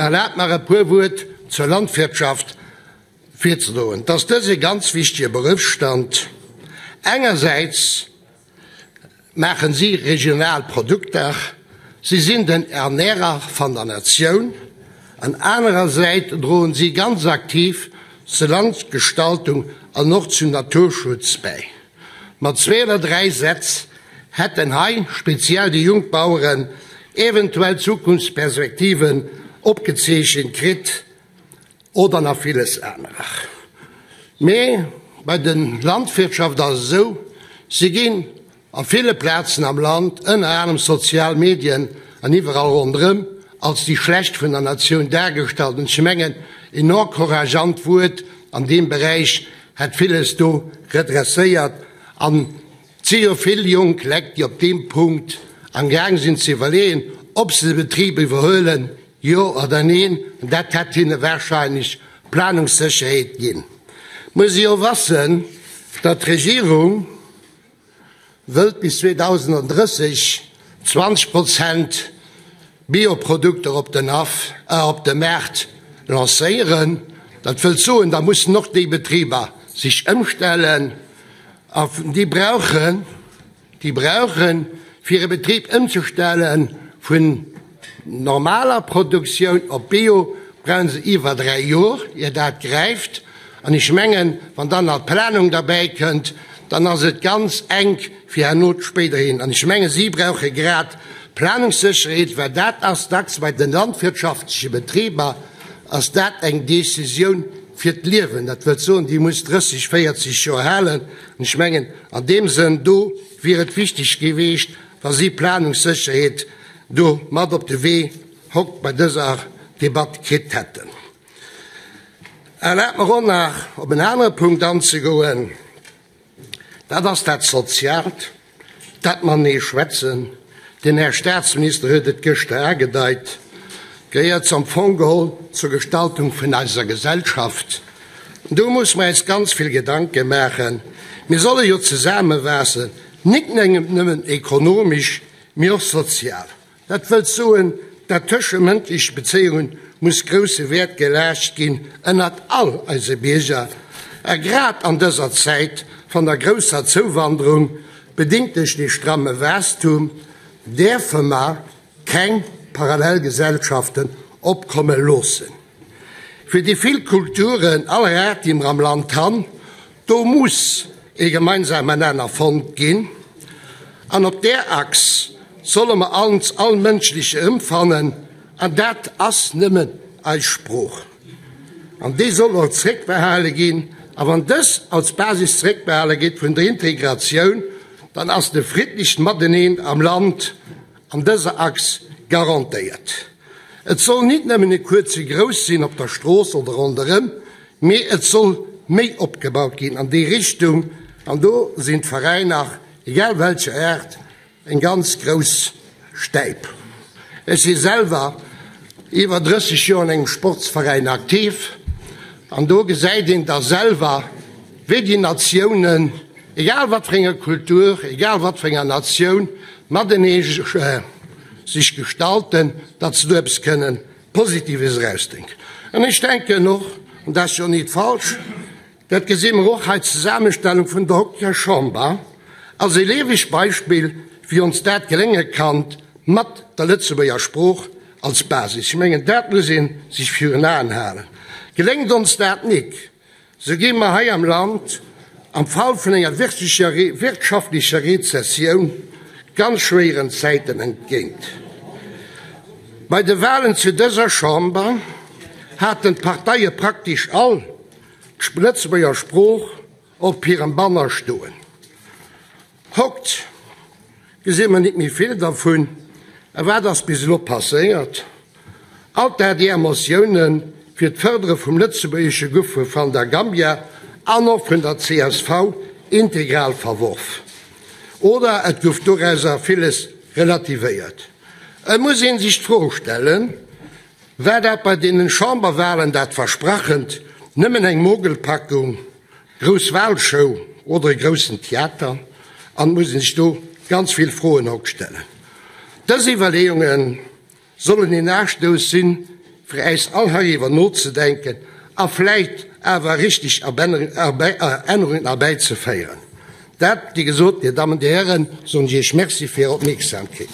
Erlaabt mer e puer Wuert zur Landwirtschaft virzedroen. Et ass dës e ganz wichtige Beruffsstand. Engersäits maachen si regional Produkter, si sinn den Ernährer van der Natioun, an anerersäit droen si ganz aktiv zur Landgestaltung an och zum Naturschutz bäi. Mat zwee oder dräi Sätz hätten hei speziell déi jonk Baueren eventuell Zukunftsperspektiven opgezeechent kritt oder nach villes anerer. Mee bei der Landwirtschaft ass et esou, si ginn a ville Plazen am Land, ënner anerem sozial Medien an iwwerall ronderëm, als déi Schlecht vun der Natioun dargestallt. An ech mengen, en encourageant Wuert an deem Beräich hätt villes do redresséiert. An et si jo vill jonk Lekt, déi op deem Punkt am Gaang sinn ze iwwerleeën, ob se de Betrib iwwerhuelen, jo oder neen. An dat hätt hinne wahrscheinlech Planungssécherheet ginn. Muss ee jo wassen, datt d'Regierung, wëllt bis 2030 20 Prozent Bioprodukter op den Haff, op de Maart lancéieren. Dat wëllt soen, da mussen och déi Betriber sech ëmstellen a déi brauchen, déi brauchen, fir e Betrib ëmzestelle vun normaler Produktioun op Bio, brauche se iwwer 3 Jor, ier dat gräift. An ech mengen, wann dann nach d'Planung derbäi kënnt, dann ass et ganz enk fir herno spéiderhin. An ech mengen, si brauche grad Planungssécherheet, well dat ass dacks bei de landwirtschaftleche Betriber ass dat eng Décisioun fir d'Liewen. Dat wëllt soen, déi muss 30, 40 Joer halen. An ech mengen, an deem Sënn do wier et wichteg geweecht, wa si Planungssécherheet do mat op de Wee hokt bei dëser Debatt kritt hätten. Erlaabt mer och nach op en anere Punkt anzegoen, dat ass dat Soziaalt, dat matenee schwätzen. Den Här Statsminister huet et gëschter agedeit, gehéiert am Fong geholl zur Gestaltung vun eiser Gesellschaft. Do muss mer eis ganz vill Gedanke maachen. Mir solle jo zesammewaassen, nik nëmmen ekonomesch, mee och sozial. Dat wëllt soen, dat tëschemënschlech Bezéiungen muss grousse Wäert gelaascht ginn ënnert all eise Bierger, a grad an dëser Zäit van der grousser Zouwanderung, bedingt duerch dee stramme Waastum, däerfe mer keng Parallelgesellschaften opkomme loossen. Fir déi vill Kulturen aller Aart, déi mer am Land han, do muss ee gemeinsamen Nenner fonnt ginn. An op där Achs solle mer ons all mënschlech erëmfannen, an dat ass nëmmen eis Sprooch. An déi soll och zréckbehale ginn. A wann dës als Basis zréckbehale gétt vun der Integratioun, dann ass de friddlecht Mateneen am Land an dëser Achs garantéiert. Et soll nit nëmmen e kuerze Grouss sinn op der Strooss oder ronderëm, mee et soll méi opgebaut ginn an déi Richtung, an do sinn d'Veräiner, egal welcher Aart, eng ganz grouss Stäip. Ech si selwer iwwer 30 Joer an engem Sportsveräin aktiv an do gesäit een da selwer, wéi déi Natiounen, egal wat fir enger Kultur, egal wat fir enger Natioun, matenee sech gestalten, datt se do eppes kënnen Positives erausdenken. An ech denken och, an dat ass jo nit falsch, dat gesi mer och hei, d'Zesammenstellung vun der hoktiger Chamber ass e liewegt Beispill, wéi ons dat gelénge kann mat der Lëtzebuerger Sprooch als Basis. Ech mengen, dat muss ee sech virun Aen halen. Geléngt ons dat nik, Sou gi mer hei am Land am Fall vun enger wirtschaftlecher Rezessioun ganz schwéieren Zäiten entgéint. Bei de Wahlen zu dëser Chamber haten d'Parteie praktesch all d'Lëtzebuerger Sprooch op hirem Banner stoen. Hokt gesi mer nit méi vill dervun. A wat ass bis elo passéiert? All d'ADR-Motioune fir d'Fërdere vum Lëtzebuergesche goufe van der Gambia an och vun der csv integral verworf. Oder et gouf dorauser villes relativéiert. Et muss ee sech d'Fro stellen, War dat bei deenen Chamberwahlen dat Versprachent nëmmen eng Mogelpackung? Grouss Wahlshow oder e groussen Theater? An et muss een sech do ganz vill Froen haut stellen. Dës Iwwerleeunge sollen een Astouss sinn, fir äis all heiriwwer nozedenken a vläicht awer richteg Ännerungen erbäizeféieren. Dat, wéi gesot, Dir Dammen, Dir Hären, soen ech Iech Merci fir Är Opmierksamkeet.